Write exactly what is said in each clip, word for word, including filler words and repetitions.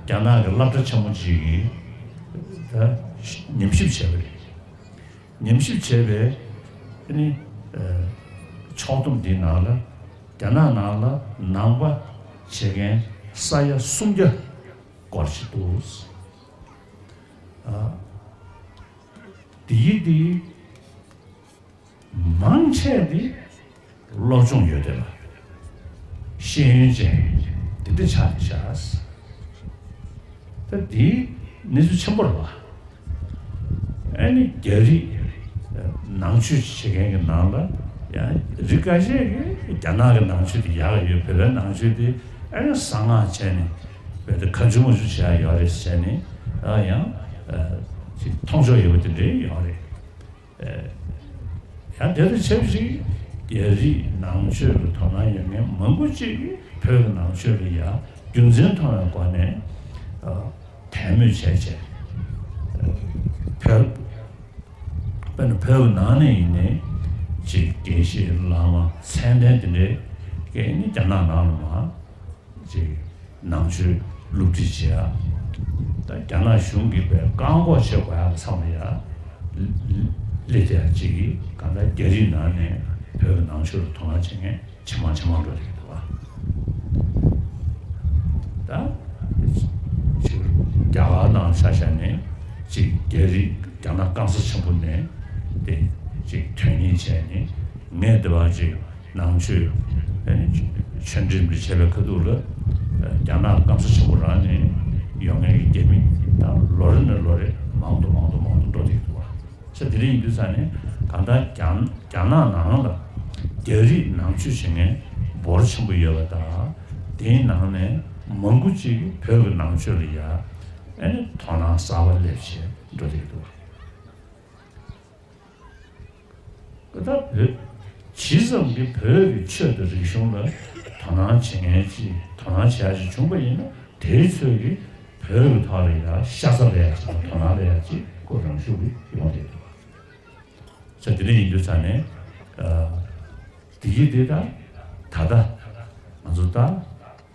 རྒྱ་ནག་གི་སློབ་གྲྭ་ཆེན་མོ་གཅིག་གིས་ད་ཉམས་ཞིབ་བྱས་པ་རེད། ཉམས་ཞིབ་བྱས་པའི་ཨ་ནི་ཕྱོགས་བསྡོམས་འདིའི་ནང་ལ་རྒྱ་ནག་ནང་ལ་ནང་པ་བྱེད་མཁན་ས་ཡ་སུམ་བརྒྱ་སྐོར་ཞིག་འདུག། ཨ། འདི་ཡི་འདི་མང་ཆེ་འདི་སློབ་སྦྱོང་ཡོད་བསྡད་པ། ཤེས་ཡོན་ཅན་འདི་འདྲ་ཆགས་བཞག། ད་འདི་གནས་ཚུལ་ཆེན་པོ་རེད་པ། ཨ་ནི་རྒྱ་རིགས་ནང་ཆོས་བྱེད་མཁན་གྱི་ནང་ལ་ཡང་རིགས་འགའ་ཤས་ཀྱིས་རྒྱ་ནག་གི་ནང་ཆོས་དེ་ཡག་ཡོད། བོད་པའི་ནང་ཆོས་དེ་ཨ་ནི་གསང་སྔགས་བྱས་ནས་བོད་དེ་ག་འཇུ་མ་འཇུ་བྱས་ཡོད་རེད་ཟེར་ནས་ཨ་ཡང་ཅིག་མཐོང་ཕྱོགས་ཡོད་པ་དེ་འདྲ་ཡོད་རེད། ཡང་དེ་དང་ཆབས་ཅིག་རྒྱ་རིགས་ནང་ཆོས་ལ་དོ་སྣང་ཡོད་མཁན་མང་པོ་ཅིག་གིས་བོད་ཀྱི་ནང་ཆོས་ལ་ཡང་རྒྱུ་མཚན་མཐོང་བའི་སྒོ་ནས་དད་མོས་བྱས་བྱས། བོད། དཔེར་ན་བོད་ཀྱི་ནང་ནས་ཡིན་ནའི་ཅིག་དགེ་བཤེས་བླ་མ་མཚན་ལྡན་དེ་འདྲའི་གིས་ནི་རྒྱ་ནག་ནང་ལ་མར་ཅིག་ནང་ཆོས་སློབ་ཁྲིད་བྱེད་ཡ། ད་རྒྱ་ནག་གཞུང་གིས་དཔེ་བཀག་འགོག་བྱེད་དགོས་ཡ་ལ་བསམ་ཡ་སླེབས་བསྡད་ཡ་ཅིག་གིས་གང་ལྟར་རྒྱ་རིགས་ནང་ནས་བོད་ཀྱི་ནང་ཆོས་ལ་དོ་སྣང་བྱེད་མཁན་ཇེ་མང་ཇེ་མང་འགྲོ་བསྡད་ཀྱི་འདུག་བ། ད་ཅིག་རྒྱ་གར་ནང་ཆ་བཞག་ནས་ཅིག་རྒྱ་རིགས་རྒྱ་ནག་སྐམ་ས་ཆེན་པོ་ནས་དེ་ཅིག་ཐོན་མཁན་བྱས་ནས་ངས་འདི་བ་ཅིག་ནང་ཆོས་ཨ་ནི་ཆོས་འབྲེལ་འདི་བྱས་པའི་ཁ་ཐུག་ལ་རྒྱ་ནག་སྐམ་ས་ཆེན་པོ་རང་ནས་ཡོང་མཁན་གྱི་རྒྱ་མི་ད་ལོ་རེ་ནས་ལོ་རེ་མང་དུ་མང་དུ་མང་དུ་འགྲོ་བསྡད་ཀྱི་འདུག་བ། ས་དེ་རིང་ཡིན་དུས་ས་ནས་གང་ལྟར་རྒྱ་རྒྱ་ནག་ནང་ལ་རྒྱ་རིགས་ནང་ཆོས་བྱེད་མཁན་འབོར་ཆེན་པོ་ཡོད་པ་དང་། དེའི་ནང་ནས་མང་པོ་ཅིག་བོད་ཀྱི་ནང་ཆོས་ལ་ཡ་ཨ་ནི་དོ་སྣང་གསར་པ་སླེབས་བྱས་འགྲོ་བསྡད་ཀྱི་འདུག་བ། ད་བོད་ཇི་ཙམ་གྱིས་བོད་ཀྱི་ཆོས་དང་རིག་གཞུང་ལ་དོ་སྣང་བྱེད་མཁན་ཅིག་དོ་སྣང་བྱེད་ཡ་ཅིག་བྱུང་པ་ཡིན་ན། དེའི་ཚོད་ཀྱིས་བོད་ཀྱི་ཐོག་ལ་ཡ་ཤ་ཚ་ལས་ཡ་ཅིག་དང་དོ་སྣང་ལས་ཡ་ཅིག་ཁོ་རང་ཤུགས་ཀྱིས་ཡོང་བསྡད་འདུག་བ། ས་དེ་འདྲ་ཡིན་དུས་ས་ནས་ཨ་དེ་གི་དེ་ད་ད་ལྟ་ང་ཚོ་ད་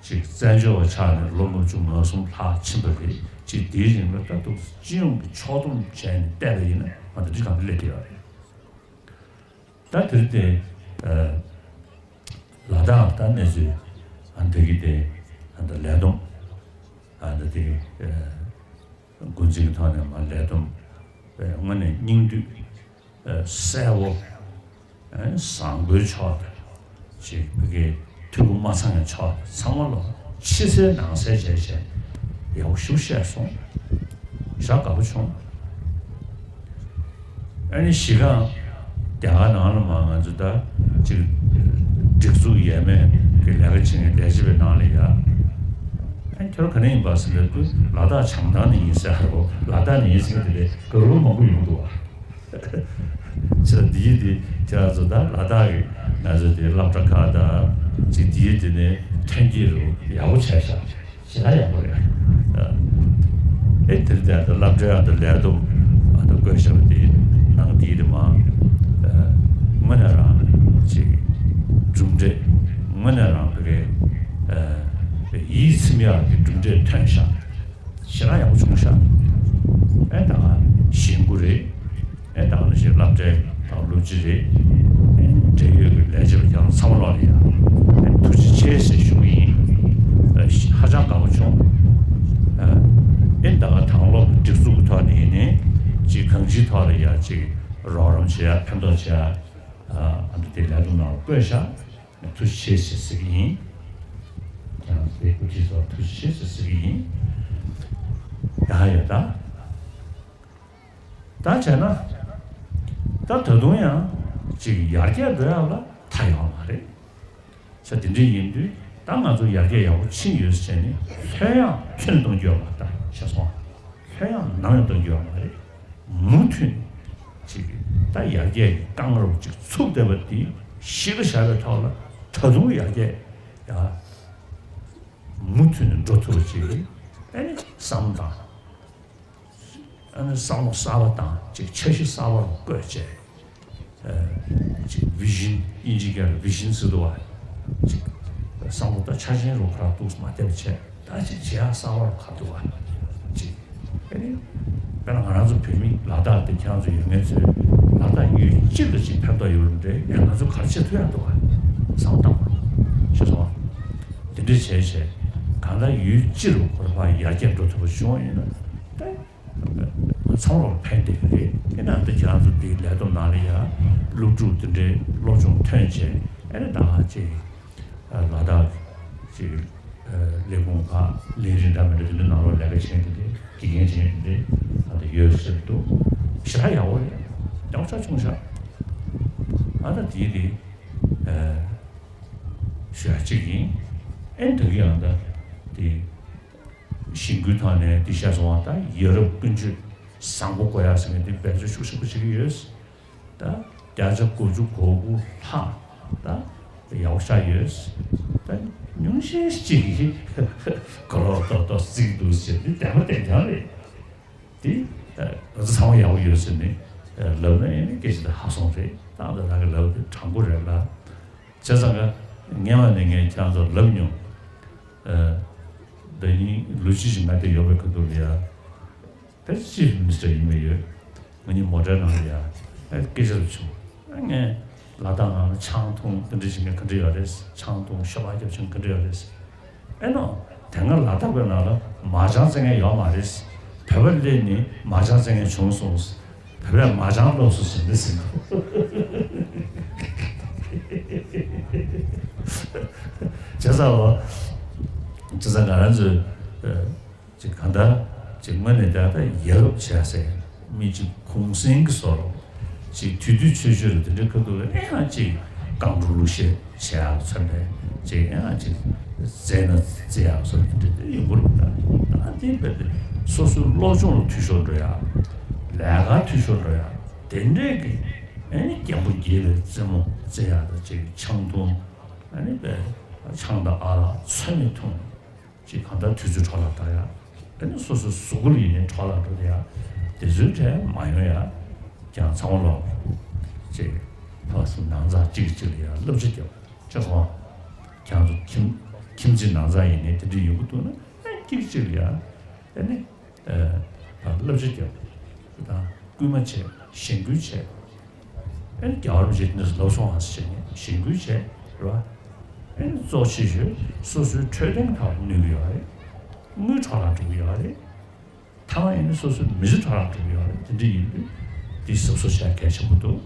ཅིག་བཙན་བྱོལ་བ་ཆགས་ནས་ལོ་ལྔ་བཅུ་ང་གསུམ་ལྷག་ཕྱིན་པ་རེད། ཅིག་དེའི་རིང་ལ་ད་ལྟ་སྤྱི་ཡོངས་ཀྱི་ཕྱོགས་བསྡོམས་བྱས་ནས་བལྟས་པ་ཡིན་ན་ང་ཚོ་འདི་གང་དུ་སླེབས་བསྡད་ཡོད་རེད། ད་དེར་བརྟེན་ཨ་ལ་དྭགས་ད་གནས་ཚུལ་ཨ་འདི་གི་དེ་ཨ་ད་ལས་བསྡོམས་ཨ་ད་དེ་ཨ་འགོ་འཛིན་གྱི་ཐོག་ནས་མར་ལས་བསྡོམས་དངོས་གནས་སྙིང་བསྡུས་ཨ་གསལ་བོ་ཨ་བཟང་པོའི་ཕྱོགས་དང་ཅིག་བོད་ཀྱི་འཐུས་སྒོ་མ་ཚང་བའི་ཕྱོགས་ཚང་མ་ལ་ཕྱི་གསལ་ནང་གསལ་བྱས་བྱས་ཡག་པོ་ཞིག་བཤད་སོང་། ཞེ་དྲག་དགའ་པོ་བྱུང་། ཨ་ནི་གཞི་གང་རྒྱ་གར་ནང་ལ་མར་ང་ཚོ་ད་ཅིག་སྒྲིག་འཛུགས་ཡས་མས་ཀྱི་ལས་ཀ་བྱེད་མཁན་ལས་བྱེད་པའི་ནང་ལ་ཡ། ཨ་ནི་ཁྱོད་རང་ག་ནས་ཡིན་པ་ཟེར་ལབ་དུས་ལ་དྭགས་བྱང་ཐང་ནས་ཡིན་ཟེར་ཧ་གོ། ལ་དྭགས་ནས་ཡིན་ཟེར་མཁན་དེ་འདྲའི་དགའ་རབ་མང་པོ་ཡོང་འདུག་བ། ཚེ་འདིའི་དེ་ཁྱེད་རང་ཚོ་ད་ལ་དྭགས་ཀྱི་ང་ཚོ་དེ་སློབ་གྲྭ་ཁག་དང་ཅིག་འདིའི་དེ་ནས་ཐོན་སྐྱེད་རུ་ཡག་པོ་བྱས་ཤག་ཞེ་དྲག་ཡག་པོ་རེད། ཨ་ཨེ་དེར་དེ་ཨ་ད་སློབ་གྲྭའི་ཨ་ད་ལས་བསྡོམས་ཨ་ད་བཀོད་བཞག་པ་དེའི་ནང་དེའི་དེ་མ་ཨ་དངོས་གནས་རང་ཅིག་གྲུབ་འབྲས་དངོས་གནས་རང་བོད་སྐད་ཨ་ཡིད་ཚིམ་ཡག་གི་གྲུབ་འབྲས་ཐོན་ཤག་ཞེ་དྲག་ཡག་པོ་བྱུང་ཤག་ཨེ་ད་ག་གཞེན་སྐུ་རེད། ཨེ་ད་ག་ནང་བཞིན་སློབ་གྲྭའི་ད་སློབ་སྤྱི་རེད། ཨེ་འབྲེལ་ཡོད་ཀྱི་ལས་བྱེད་པ་ཁྱེད་རང་ཚང་མ་ལོག་ལ་ཡ་ཨེ་ཐུགས་རྗེ་ཆེ་ཟེར་ཞུ་གི་ཡིན། ཨེ་ཧ་ཅང་དགའ་པོ་བྱུང་། ཨེ་ད་ག་དང་སློབ་སྒྲིག་འཛུགས་ཀྱི་ཐོག་ནས་ཡིན་ནའི་ཅིག་གང་ཅིའི་ཐོག་ལ་ཡ་ཅིག་རོགས་རམ་བྱེད་ཡ་ཕན་ཐོགས་བྱེད་ཡ་ཨ་འདི་དེ་ལས་དོན་ནང་ལ་བཀོད་ཤག་ཐུགས་རྗེ་ཆེ་ཟེར་གྱི་ཡིན། ཡང་དེ་སྐུ་མཁྱེན་ཚོར་ཐུགས་རྗེ་ཆེ་ཟེར་གྱི་ཡིན། ཡ་ཡོད་ད། ད་བྱས་ན། ད་ད་དུང་ཡང་ཅིག་ཡར་རྒྱས་འགྲོ་ཡག་ལ་མཐའ་ཡོད་མ་རེད། ས་དེ་འདྲ་ཡིན་དུས་ད་ང་ཚོ་ཡར་རྒྱས་ཡག་པོ་ཕྱིན་ཡོད་ཟེར་ནས་ལྷོད་ཡངས་ཁྱོན་ནས་གཏོང་རྒྱུ་ཡོད་མ་རེད། ད་ཤེས་སོང་། ལྷོད་ཡངས་ནམ་ཡང་གཏོང་རྒྱུ་ཡོད་མ་རེད། མུ་མཐུད་ཅིག་ད་ཡར་རྒྱས་ཀྱི་རྐང་རོགས་ཅིག་ཚུགས་བསྡད་པ་དེ་གཞི་ལ་བཞག་པའི་ཐོག་ལ་ད་དུང་ཡར་རྒྱས་ཡ་མུ་མཐུད་ནས་འགྲོ་ཐུབ་པ་ཅིག་ཨ་ནི་བསམ་དང་། ཨ་ནི་བསམ་བློ་གསར་པ་དང་ཅིག་འཆར་གཞི་གསར་པ་རུ་བཀོད་བྱས། ཨ་ཅིག་བི་ཞིན་དབྱིན་ཇི་སྐད་ལ་བི་ཞིན་ཟེར་འདུག་བ། ཅིག་བསམ་བློ་ད་འཆར་ཅན་རུ་ཁ་ཐུག་མ་བསྡད་པ་བྱས། ད་ ད་ཅིག་བྱེད་ཡག་གསར་པ་ག་འདུག་ག་ཅིག་ཨེ་ནི། དཔེར་ན་ང་རང་ཚོ་བོད་མི་ལ་དྭགས་དེ་ཁྱེད་རང་ཚོ་ཡོད་མཁན་ཚོས་ལ་དྭགས་ཡུལ་གཅིག་ལ་ཅིག་ཕན་ཐོགས་ཡོད་རུང་འདྲ་ཡང་ང་ཚོ་ག་རེ་བྱེད་ཐུབ་ཡག་འདུག་ག་བསམ་བཏང་བ་ཤེས་སོང་བ། དེ་འདྲ་བྱས་བྱས་གང་ལྟར་ཡུལ་གཅིག་རུ་ཁོ་རང་ཕར་ཡར་རྒྱས་འགྲོ་ཐུབ་པ་བྱུང་བ་ཡིན་ན་ད། ཚང་མར་ཕན་བདེ་གི་རེད། དེ་ན་འདི་ཁྱེད་རང་ཚོ་འདིའི་ལས་བསྡོམས་ནང་ལ་ཡང་སློབ་ཕྲུག་དེ་འདྲའི་སློབ་སྦྱོང་ཐོན་བྱས་ཨེ་ནི་ད་ཅིག་ལ་དྭགས་ཅིག་ལས་ཁུངས་ཁག་ལས་རིགས་འདྲ་མི་འདྲ་དེ་འདྲའི་ནང་ལོགས་ལས་ཀ་བྱེད་མཁན་དེ་འདྲའི་དགེ་རྒན་བྱེད་མཁན་དེ་འདྲའི་ད་ལྟ་ཡོད་ཟེར་འདུག་ཞེ་དྲག་ཡག་པོ་རེད། ཡག་ཤག་ཆུང་ཤག་ཨ་ད་དེའི་དེ་ཞུ་ཡག་གཅིག་ཡིན། ཨེ་ནི་ད་གི་ཡང་ད་དེ། གཞེན་སྐུལ་ཐོག་ནས་འདི་བཤད་སོང་བ་དང་ཡ་རབས་ཀུན་སྤྱོད་བཟང་པོ་དགོས་ཡ་ཟེར་མཁན་འདི་འབད་རྩོལ་ཤུགས་ཆེན་པོ་བྱེད་ཀྱི་ཡོད། ད་བརྒྱ་ཆ་དགུ་བཅུ་གོ་དགུ་ལྷག་ད་ཡག་པོ་ཆགས་ཡོད། ད་ཉུང་ཤས་ཅིག་གོ་ལོག་ཏོག་ཏོག་རྩིག་འདུག་ཟེར་འདི་བདེན་པ་བདེན་རྐྱང་རེད། འདི་ང་ཚོ་ཚང་མ་ཡག་པོ་ཡོད་ཟེར་ནས་ལབ་ན་ཡང་ནི་སྐད་ཆ་འདི་ཧ་སོང་རེད། ད་ད་ད་གི་ལབ་འདི་དྲང་པོ་རེད་ལ། བྱས་ཙང་ཀ་སྔན་མ་ནས་ངས་ཁྱེད་རང་ཚོར་ལབ་མྱོང་། ཨ། ད་ཡིན་ལོ་གཅིག་ཞིག་ང་དེ་ཡོད་པའི་ཁ་ཐུག་ལ་ཡ། ད་ཅིབ་མིན་སི་ཊར་ཡིན་པས་ཡོད། ང་གཉིས་མོ་ཊའི་ནང་ལ་ཡ། ཨ་སྐད་ཆ་རུ་བྱུང་། ཨ་ངས་ལ་དྭགས་ནང་ལ་ཆང་འཐུང་དེ་འདྲ་བྱེད་མཁན་ག་འདྲ་ཡོད་རེད། ཆང་འཐུང་ཤོ་སྦག་རྒྱབ་བྱེད་མཁན་ག་འདྲ་ཡོད་རེད། ཨེ་ནོ། དེ་སྔ་ལ་དྭགས་པའི་ནང་ལ་མ་ཅང་རྩེ་མཁན་ཡོད་མ་རེད། བོད་པ་སླེབས་ནས་མ་ཅང་རྩེ་མཁན་བྱུང་སོང་། བོད་པས་མ་ཅང་སློབ་གསོ་བྱེད་མི་ཟིན། བྱས་ཙང་ལོ། བྱས་ཙང་ང་རང་ཚོས། ཅིག་གང་ལྟར་ཅིག་དངོས་གནས་ད་ལྟ་ཡ་རབས་བྱས་ཟེར་མི་ཅིག་གུང་སེང་གི་བཟོ་རོགས་ཅིག་དུས་དུས་ཆོས་ཆོས་རེད། དེ་འདྲའི་ཁ་ཐུག་ལ་ཨེ་ཡང་ཅིག་རྐང་བྲོ་གླུ་གཞས་བྱེད་ཡག་མཚོན་པས་ཅིག་ཨེ་ཡང་ཅིག་རྩེད་ན་རྩེ་ཡག་བཟོ་དེ་འདྲ་དེ་ཡོང་གི་རེད། ད་ད་དེ་བས་དེ་སོ་སོའི་སློབ་སྦྱོང་ལ་འཐུས་ཤོར་འགྲོ་ཡག་ལས་ཀ་འཐུས་ཤོར་འགྲོ་ཡག་དེ་འདྲའི་གི་ཨེ་ནི་རྒན་པོ་དགྱེས་པའི་རྩེད་མོ་རྩེ་ཡག་དང་ཅིག་ཆང་འཐུང་ཨེ་ནི་བས་ཆང་དང་ཨ་རག་ཚོད་མེད་འཐུང་། ཅིག་གང་ལྟར་དུས་ཚོད་འཕྲོ་བརླག་བཏང་ཡ། དེ་ནི་སོ་སོའི་གཟུགས་པོ་ལ་ཡིན་ནའི་འཕྲོ་བརླག་འགྲོ་བསྡད་ཡ། དེ་ཚོའི་གྲས་མ་ཡོང་ཡ། ཀྱང་ཚང་མ་ལོག་ཅིག་ཕར་ཚུར་ནང་ཚགས་གཅིག་གིས་གཅིག་ལ་ཡ་བསླབ་བྱ་རྒྱབ། ཅེས་སོང་། ཁྱེད་ཚོ་ཁྱིམ་ཁྱིམ་མཚེས་ནང་ཚགས་ཡིན་ནའི་དེ་འདྲ་ཡོང་གི་འདུག་ན་ཨེ་གཅིག་གཅིག་ལ་ཡ། ཨེ་ནི། ཨ་བསླབ་བྱ་རྒྱབ། དང་སྐུལ་མ་བྱས། གཞེན་སྐུལ་བྱས། ཨེ་རྒྱལ་བ་རིན་པོ་ཆེ་དེ་འདྲ་ལབ་སོང་ཨ་ཟེར་ནས་གཞེན་སྐུལ་བྱས་རེད་བ། ཨེ་གཙོ་ཆེ་ཤོས་སོ་སོའི་འཕྲོད་བསྟེན་ཐོག་གནོད་ཀྱི་ཡོད་རེད། དངུལ་འཕྲོ་བརླག་འགྲོ་གི་ཡོད་རེད། ཐ་མ་ཡིན་ན་སོ་སོའི་མི་ཚེ་འཕྲོ་བརླག་འགྲོ་གི་ཡོད་རེད། དེ་འདྲ་ཡིན་དུས་དེ་གཟབ་གཟབ་བྱས་གལ་ཆེན་པོ་འདུག